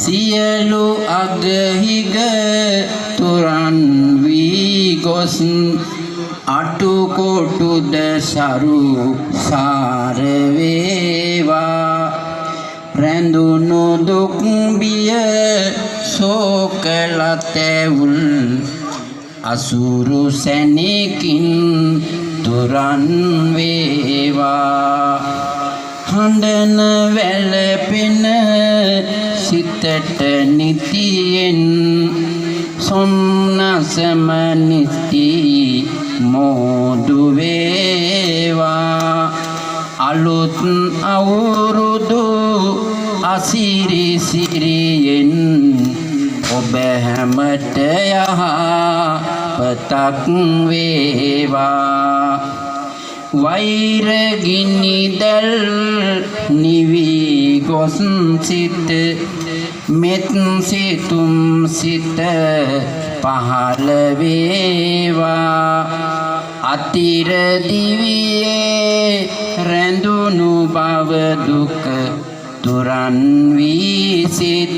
සියලු අගහිග තුරන් වී ගොස් අටුකොටුද සරු සාර වේවා. රැඳුණු දුක් බිය ශෝක ලතැවුල් අසුරු සැණකින් තුරන් වේවා. හඬන වැළපෙන සිතට නිතියෙන් සොම්නසම නිති මෝදු වේවා. අලුත් අවුරුදු අසිරි සිරියෙන් ඔබ හැමට යහපතක් වේවා. වෛර ගිනි දැල් නිවි ගොස් සිත මෙත් සිතුම් සිත පහළ වේවා. අතිර දිවියේ රැඳුණු බව දුක තුරන් වී සිත්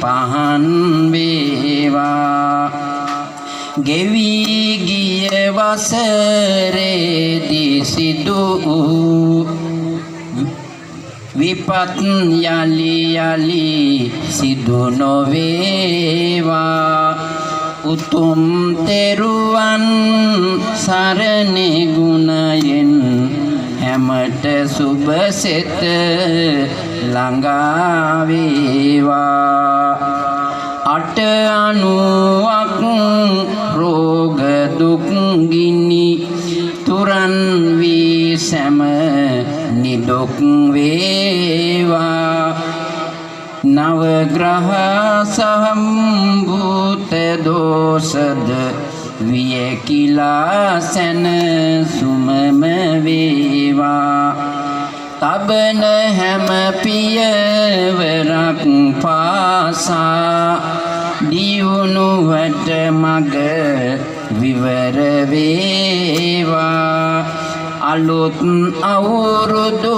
පහන් වේවා. ගෙවී ගිය වසරේදී සිදු වූ විපත් යලි යලි සිදු නොවේවා. උතුම් තෙරුවන් සරණේ ගුණයෙන් හැමට සුබ සෙත ළඟා වේවා. අට අනුවක් රෝග දුක් ගිනි තුරන් වී සැම නිදුක් වේවා. නව ග්‍රහ සම්භූත දෝෂද වියකිලා සැනසුමම වේවා. තබන හැම පියවරක් පාසා දියුණුවට මග විවර වේවා. අලුත් අවුරුදු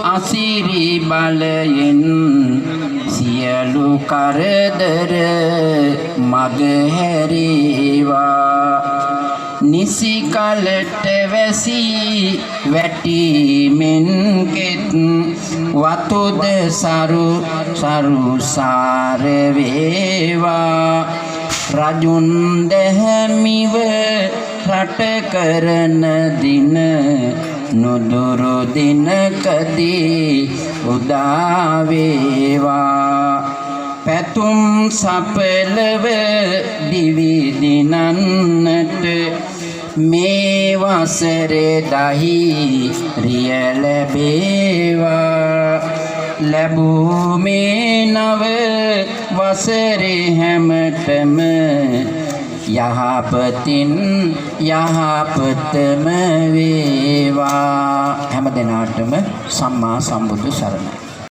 අසිරි බලයෙන් සියලු කරදර මග හැරේවා. නිසි කලට වැසී වැටීමෙන් කෙත් වතුද සරු සරුසාර වේවා. රජුන් දැහැමිව රට කරන දින නුදුරු දිනකදී උදා වේවා. පැතුම් සඵලව දිවි දිනන්නට මේ වසරේ ධෛර්යය ලැබේවා. ලැබූ මේ නව වසරේ හැමටම යහපතින් යහපතම වේවා. හැම දෙනාටම සම්මා සම්බුදු සරණයි.